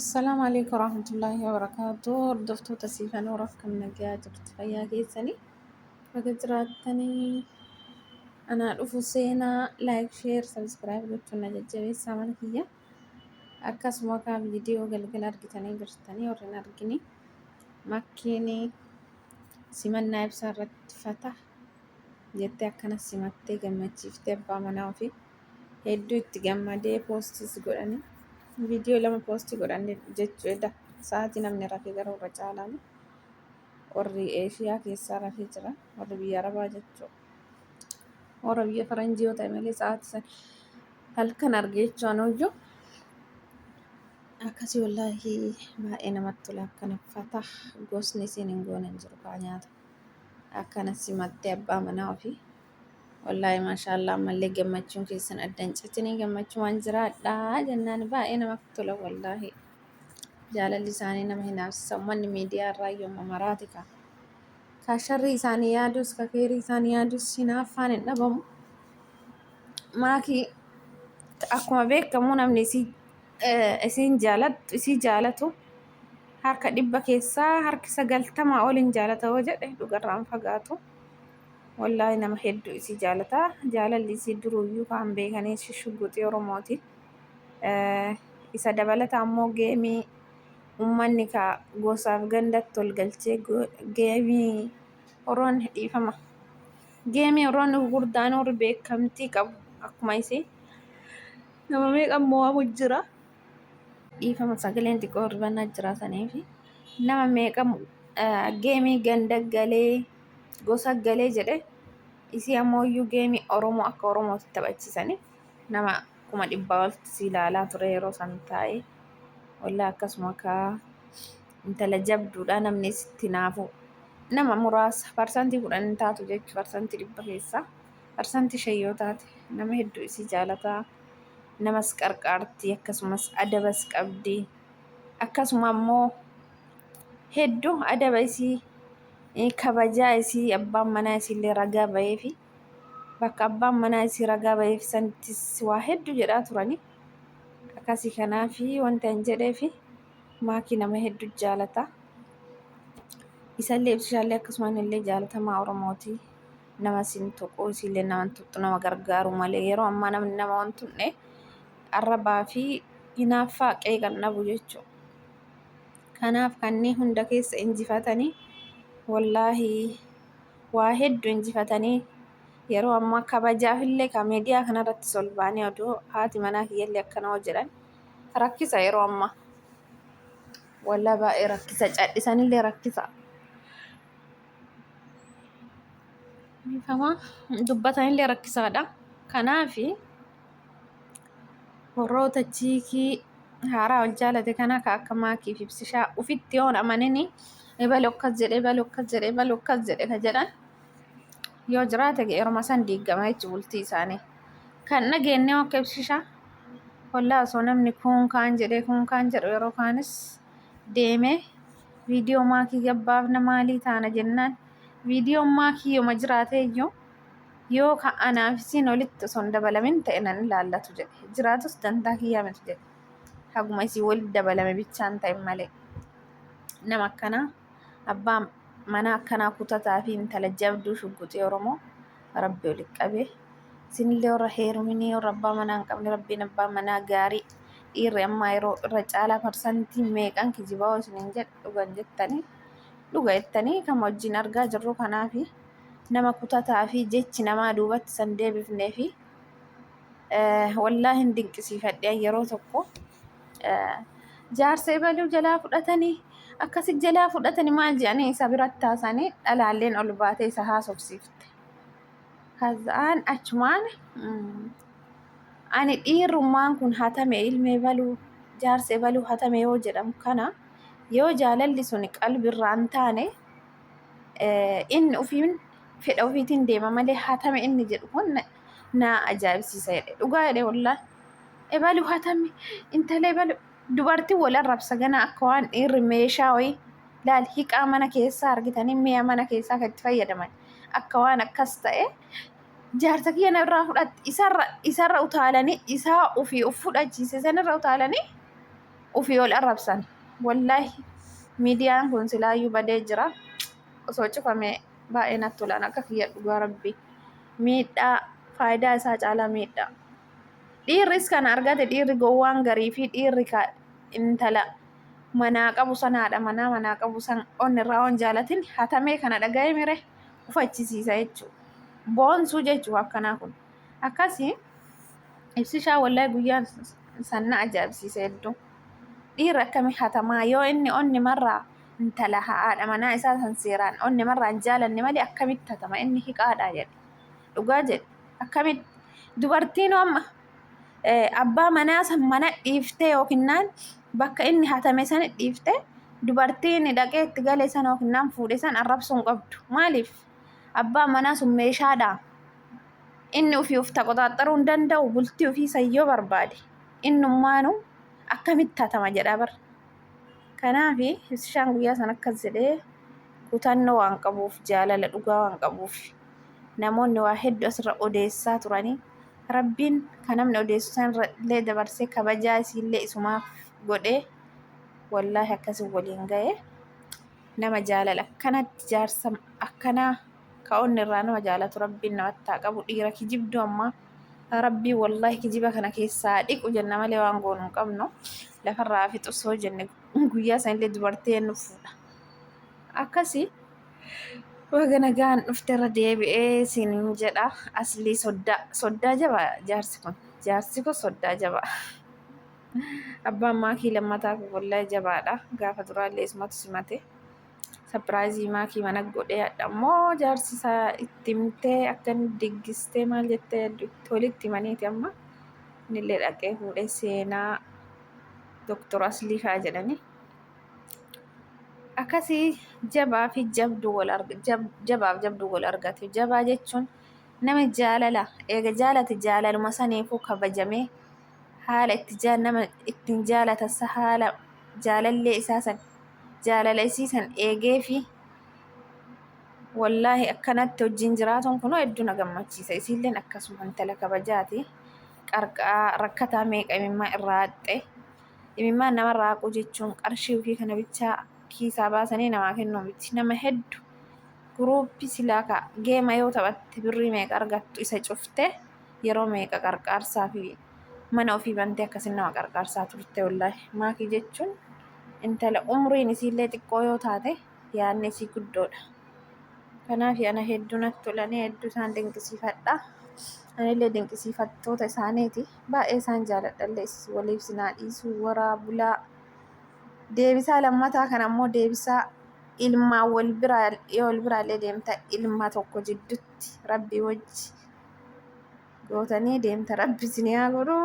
Assalaamu alaikum warahmatullaahi wabarakaatuh. Hordoftoota Siifan Horaaf kan nagaa jirtu fayyaa keessanii baga jiraattanii anaa dhufu seenaa like share subscribe gochuun na jajjabeessaa mana kiyya. Akkasuma kaa viidiyoo galgala argitanii jirtanii warri hin argini makkiin simannaa ibsaa irratti fata jettee akkana simattee gammachiiftee abbaa manaa ofii hedduu itti gammadee poostis godhanii viidiyoo lama poostii godhan jechuudha. Sa'aatii namni rafee garuu irra caalaan warri Eeshiyaa keessaa rafee jira warri biyya Arabaa jechuudha. Warra biyya faranjii yoo ta'e malee sa'aatii san halkan arge jechuun hoyyuu akkasii wallaahi baay'ee namatti tola akkana fatah gosni isiin hin goone hin jiru kaa nyaata akkana simattee abbaa manaa ofii. Wallaahi maashaallaa ammallee gammachuun keessan adda hin citinii gammachumaan jiraadhaa jennaan baay'ee namatti tola wallaahi. Jaalalli isaanii nama hinaafsisa ummanni miidiyaa irraa yooma maraati kaa. Ka sharrii isaanii yaadus ka keerii isaanii yaadus hinaaffaan hin dhabamu. Maakii akkuma beekamu namni isii isiin jaalattu isii jaalatu harka 100 keessaa harki 90 ol hin jaalata yoo jedhe dhugarraan fagaatu. Wallaahi nama hedduu isii jaalata. Jaalalli isii duruuyyuu kaan beekanii shugguxii Oromooti. Isa dabalata ammoo geemii ummanni ka gosaaf gandatti ol galchee geemii Oroon dhiifama. Geemii Oroon gurguddaan warri beekamtii qabu akkuma isii nama meeqa mo'amu jira. Dhiifama sagaleen xiqqoo hir'ibannaa jira saniifi nama meeqa geemii ganda galee gosa galee jedhe isii ammoo iyyuu geemii Oromoo akka Oromootti taphachiisanii nama 100,000 oltti si ilaalaa ture yeroo san taa'ee wallaa akkasuma kaa intala jabduudha namni isitti naafu nama muraasa 10% hin taatu jechuudha 100% keessaa 5% yoo taate nama hedduu isii jaalataa namas qarqaarti akkasumas adabas qabdi akkasuma ammoo hedduu adaba isii kabajaa isii abbaan manaa isiillee ragaa baheefi bakka abbaan manaa isii ragaa baheef sanittis waa hedduu jedhaa turani akkasii kanaafi wanti an jedheefi maakii nama hedduu jaalata isallee ibsishaallee akkasuma innillee jaalatamaa Oromooti nama sin tuqu isiillee nama hin tuqxu nama gargaaru malee yeroo ammaa namni nama waan tuqne arrabaa fi hinaaffaa qeeqan dhabu jechuudha. Kanaaf kanneen hunda keessa injifatanii wallaahi waa hedduu injifatanii yeroo ammaa kabajaafillee ka miidiyaa kanarratti ol ba'anii odoo haati manaa kiyyallee akkana hoo jedhan rakkisa yeroo ammaa. Wallaa baay'ee rakkisa cadhisanillee rakkisa. Dhiifama dubbatanillee rakkisaadha. Kanaafi warroota chiikii haaraa wal jaalate kana ka akka maakii fi ibsishaa ufitti yoon amanini ebalu akkas jedhe ebalu akkas jedhe ebalu akkas jedhe ka jedhan yoo jiraate yeruma san diiggama jechuun bultii isaanii. Kan dhageenne akka ibsishaa wallaa osoo namni kuun kaan jedhee kuun kaan jedhu yeroo kaanis deemee viidiyoo maakii gabbaafna maalii taana jennaan viidiyoon maakii yooma jiraatee iyyuu yoo ka anaaf isiin olitti osoo hin dabalamin ta'e nan ilaallatu jedhe jiraatus dantaa kiyyaa miti jedhe haguma isii walitti dabalame bichaan ta'e malee nama akkanaa abbaa mana akkanaa kutataa fi intala jabduu shugguxii Oromoo rabbi walitti qabee Isinillee warra heeruminii warra abbaa manaa hin qabne rabbiin abbaa manaa gaarii dhiirri ammaa yeroo irra caalaa parsantii meeqan kijibaa isiniin jedhe dhugan jettanii dhuga jettanii kan wajjin argaa jirru kanaafi nama kutataa fi jechi namaa duubatti san deebifnee fi wallaahi hin dinqisiifadhe yeroo tokko jaarsa ebaluu jalaa fudhatanii akkasi jalaa fudhatanii maal jedhanii isa biratti haasanii dhalaalleen ol baatee isa haasofsiifte. Kazaan achumaan ani dhiirrummaan kun hatame ilma ebaluu jaarsa ebaluu hatame yoo jedhamu kana yoo jaalalli sun qalbirraa hin taane inni ofiin fedha ofiitiin deema malee hatame inni jedhu kun na ajaa'ibsiisa jedhe dhugaa jedhe wallaahi ebaluu hatame intala ebaluu dubartiin wal arrabsa ganaa akka waan dhiirri meeshaa wayii laal hiqaa mana keessaa argitanii mi'a mana keessaa kan itti fayyadaman akka waan akkas ta'e jaarsa kiyya narraa fudhatte isarra isarra utaalanii isaa ofii of fudhachiise sanirra utaalanii Ufii ol arrabsan. Wallaahi miidiyaan kun silaayyuu badee jira. Osoo cufame baay'ee natti tolaan akka kiyya dhugaa rabbi. Miidhaa faayidaa isaa caalaa miidhaa. Dhiirris kana argate dhiirri gowwaan garii fi dhiirri ka intala manaa qabu san haadha manaa manaa qabu san onni irraa on jaalatin hatamee kana dhaga'ee mire ufachisiisa jechuudha. Boonsuu jechuudha akkanaa kun. Akkasi ibsishaa wallahi guyyaan san na ajaa'ibsiise hedduu. Dhiirri akkami hatamaa yoo inni onni marraa intala haadha manaa isaa san seeraan onni marraa hin jaalanne malee akkamitti hatama inni hiqaadha jedhe. Dhugaa jedhe akkamitti dubartiin amma abbaa manaa san mana dhiiftee yookinnaan bakka inni hatame san dhiiftee dubartiin dhaqee itti gale san yookinnaan fuudhe san arrabsuu hin qabdu. Maaliif? Abbaan manaa sun meeshaadha. Inni ofii of taqoxaaxaruu hin danda'u bultii ofii san yoo barbaade innummaanuu akkamitti hatama jedha bar. Kanaaf ibsishaan guyyaa san akkas jedhee kutannoo waan qabuuf jaalala dhugaa waan qabuuf namoonni waa hedduu asirra odeessaa turanii rabbiin kan namni odeessu sanirra illee dabarsee kabajaa isiillee isumaaf godhee wallaahi akkasii waliin ga'e. Nama jaalala akkanatti jaarsa akkanaa ka onni irraa nama jaalatu rabbiin namatti haa qabu dhiira kijibduu ammaa rabbii wallaahi kijiba kana keessaa dhiqu jenna malee waan goonu hin qabnu lafarraa fixu soo jenne guyyaa sanillee dubartii nu fuudha akkasii baga nagaan dhufte irra deebi'ee siin jedha aslii soddaa soddaa jabaa jaarsi kun jaarsi kun soddaa jabaa. Abbaan maakii lammataa kun wallahi jabaadha. Gaafa duraallee isumatu simate. Sapiraayizii maakii mana godhee hadha immoo jaarsi isaa itti himtee akka inni diggistee maal jettee walitti himaniiti amma. Innillee dhaqee fuudhee seenaa Doktor Aslii fa'aa jedhanii. Akkasii jabaa fi jabduu wal arga jabaaf jabduu wal argate. Jabaa jechuun nama jaalala eega jaalate jaalaluma saniifuu kabajamee haala itti nama ittiin jaalatan sa haala jaalallee isaa san jaalala isii san eegee fi wallaahi akkanatti wajjin jiraatuun kunoo hedduu na gammachiisa. Isiilleen akkasuma intala kabajaati. Qarqaa rakkataa meeqa imimmaan irraa haxxe. Imimmaan namarraa haquu jechuun qarshii ofii kana bichaa kiisaa baasanii namaa kennuu miti. Nama hedduu guruuppii silaa ka geema yoo taphatte birrii meeqa argattu isa cufte yeroo meeqa qarqaarsaa fi mana ofii bantee akkasin nama qarqaarsaa turte wallaahi. Maakii jechuun intala umriin isiillee xiqqoo yoo taate yaadni isii guddoodha. Kanaaf ana hedduu natti tolanii hedduu isaan dinqisiifadha. Anillee dinqisiifattoota isaaniiti. Baay'ee isaan jaaladhallee waliif sinaa dhiisuu waraa bulaa. Deebisaa lammataa kana ammoo deebisaa ilmaan wal biraa yoo wal biraallee deemta ilma tokko jidduutti rabbii wajji gootanii deemta rabbi isin haa godhu.